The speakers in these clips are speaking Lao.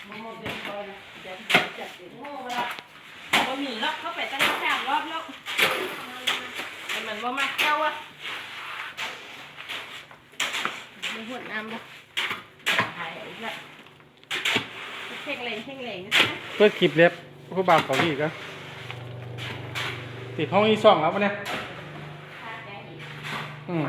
ບໍ່ໝົດເດືອນຄອຍນະ ຈັກ ຈັກເປັນໂງ່ບໍ່ລະ ບໍ່ມີລອກ ເຂົ້າໄປຕັ້ງສາມລອບແລ້ວ ແຕ່ມັນບໍ່ມັກເຈົ້າອະ ມັນຫົດນ້ຳບໍ່ ຫາຍອີກລະ ແຂງແຮງ ແຂງແຮງ ເປີດຄລິບແລັບຜູ້ບ່າວເກົາຫຼີກະ ຕິດຫ້ອງອີກສອງແລ້ວປະເນຍ ອືມ.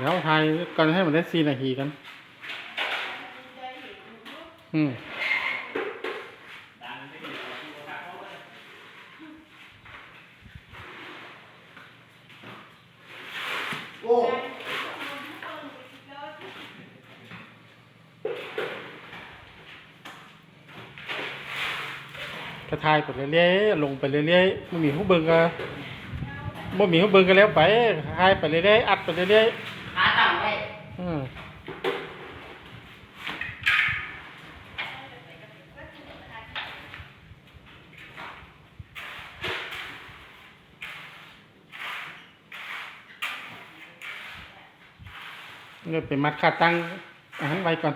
ດຽວຖ່າຍກ່ອນ ໃຫ້ມັນໄດ້ສີ່ນາທີກ່ອນ ອືມ. ໂອ້ ກະຖ່າຍໄປເລື້ອຍໆ ລົງໄປເລື້ອຍໆ ບໍ່ມີຜູ້ເບິ່ງກະ ບໍ່ມີຜູ້ເບິ່ງກະແລ້ວໄປ ຖ່າຍໄປເລື້ອຍໆ ອັດໄປເລື້ອຍໆ ຂາຕັ້ງໄວ້ ອືມ. ເດີ ໄປມັດຂາຕັ້ງອັນນັ້ນໄວ້ກ່ອນ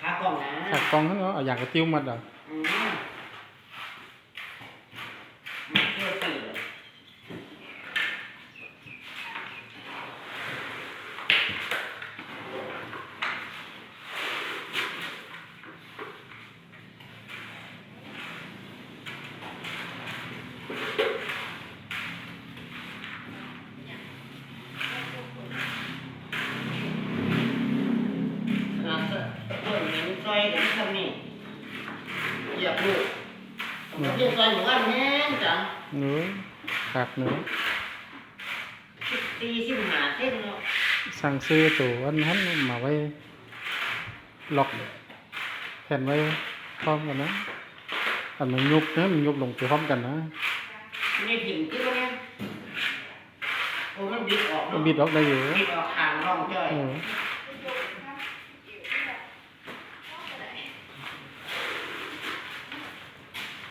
ຂາກ້ອງນະ ຂາກ້ອງຫັ້ນເນາະ ເອົາຢາງກະຕິ້ວມັດເອົາ ອືມ ມັດເຊື່ອຕີ ຂະໜາດເບິ່ງຍັງຊ່ອຍກັນສ່ຳນີ້ ຢາກຮູ້ ອືມ ເຮັດຊ່ອຍໝູ່ບ້ານແຮງຈັງ ເອີ ຄັກເນາະ ສິບສີ່ ສິບຫ້າເຊັນເນາະ ສັ່ງຊື້ໂຕອັນຫັ້ນມາໄວ້ ລັອກແຜ່ນໄວ້ພ້ອມກັນນະ ອັນມັນຍຸບນະ ມັນຍຸບລົງໄປພ້ອມກັນນະ ນີ້ຖິ້ມຕິບໍ່ແມ່ນ ໂອ້ ມັນບິດອອກເນາະ ມັນບິດອອກໄດ້ຢູ່ ບິດອອກຂ້າງຮ່ອງຈ້ອຍ ເອີ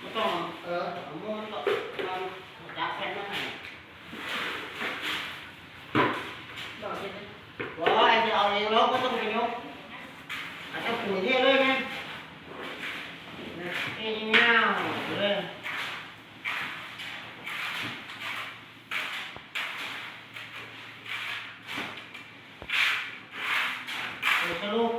ບໍ່ຕ້ອງ ເອີ ເອົາມືມັນກໍ ຈັບແຜ່ນມັນໃຫ້ ບໍ່ ໄອ້ທີ່ເອົາເອງເນາະ ບໍ່ຕ້ອງໄປຍົກ ອາດຈະປຸ້ນເທເລີຍແມ່ນ ເທຍາວໆເລີຍ ເອີ ສະຫຼຸບ